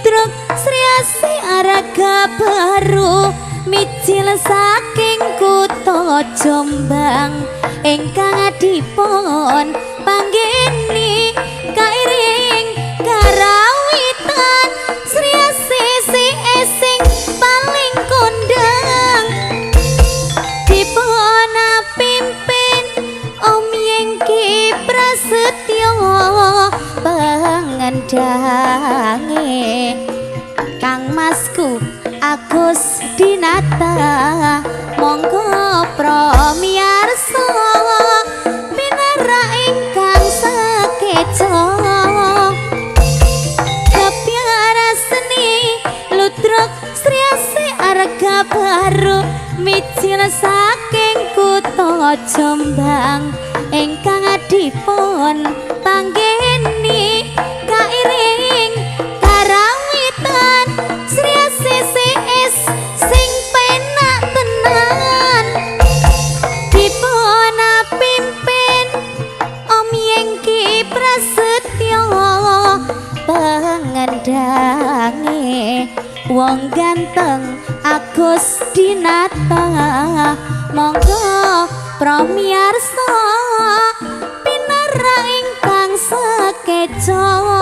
ludruk Sri Asih Arga Baru mijil saking kutha Jombang ingkang dipun panggeni kairing karawitan Sri Asih sing paling kondang dipun pimpin Om Yengki Prasetyo pengendange Kang Masku Agus Dinata monggo promiyarsa pinarak ingkang sakeca kepiara seni ludruk Sri Asih Arga Baru mijil saking kutha Jombang ingkang dipun panggeni kairing karawitan Sri Asih CS sing penak tenan dipun pimpin Om Yengki Prasetyo pengendange wong ganteng Agus Dinata monggo promiyarsa pinarak ingkang sakeca.